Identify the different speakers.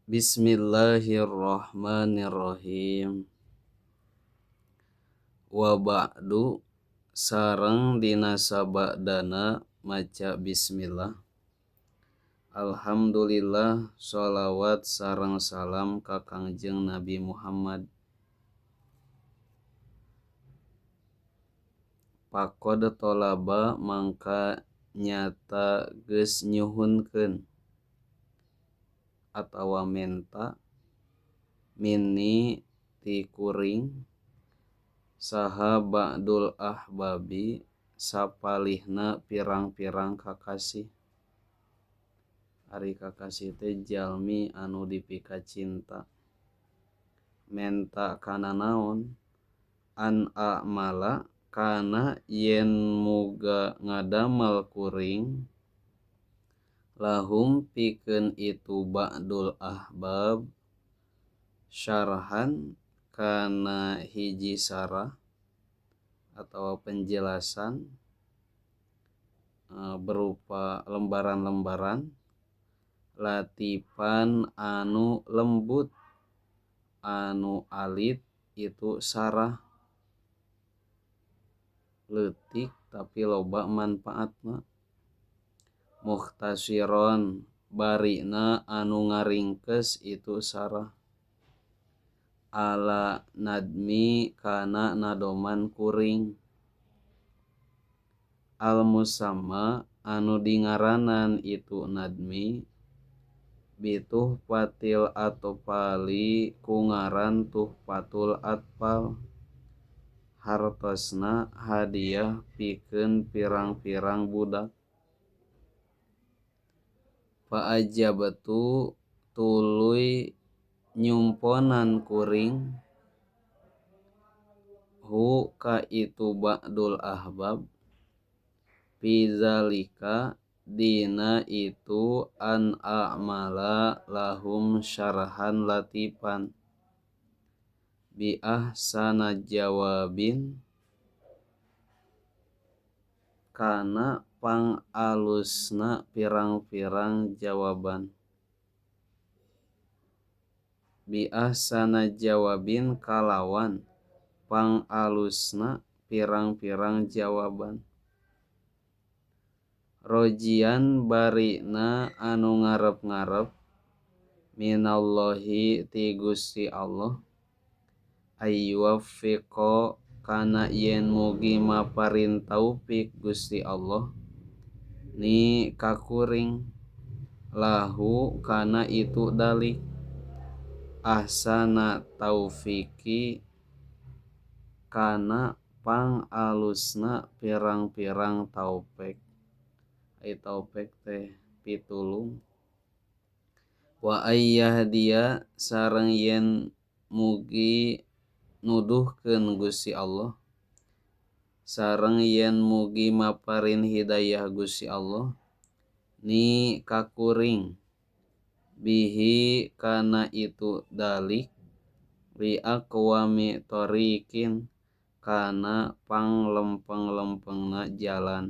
Speaker 1: Bismillahirrahmanirrahim. Wa ba'du sareng dina sabadana maca bismillah. Alhamdulillah sholawat sareng salam ka Kangjeng Nabi Muhammad. Faqad tolaba mangka nyata geus nyuhunkeun atawa menta minni ti kuring saha ba'dul ahbabi sapalihna pirang-pirang kakasih. Ari kakasih teh jalmi anu dipika cinta. Menta kana naon? An a'mala kana yen muga ngadamel kuring lahum pikeun itu ba'dul ahbab syarhan kana hiji sarah atau penjelasan berupa lembaran-lembaran latipan anu lembut anu alit itu sarah leutik tapi loba manfaatna. Muhtasiron barina anu ngaringkes itu sarah ala nadmi kana nadoman kuring. Al musamma anu dingaranan itu nadmi bituh patil atfali ku ngaran tuhfatul atfal hartosna hadiah pikeun pirang-pirang budak. Fa ajabtu tuluy nyumponan kuring hu ka itu ba'dul ahbab fi zalika dina itu an a'mala lahum syarhan latifan bi ahsana jawabin kana pangalusna pirang-pirang jawaban. Bi ahsana jawabin kalawan pangalusna pirang-pirang jawaban. Rojian barina anu ngarep-ngarep minallahi ti Gusti Allah ayyuwaffiqa kana yen mugi maparin taufik Gusti Allah ni kakuring lahu kana itu dalik ahsana taufiki kana pangalusna pirang-pirang taufik. Ai taufik teh pitulung. Wa ayyahdiya sareng yen mugi nuduhkeun Gusti Allah sareng yen mugi maparin hidayah Gusti Allah ni kakuring bihi kana itu dalik li aqwami thoriqin kana panglempeng-lempengna jalan.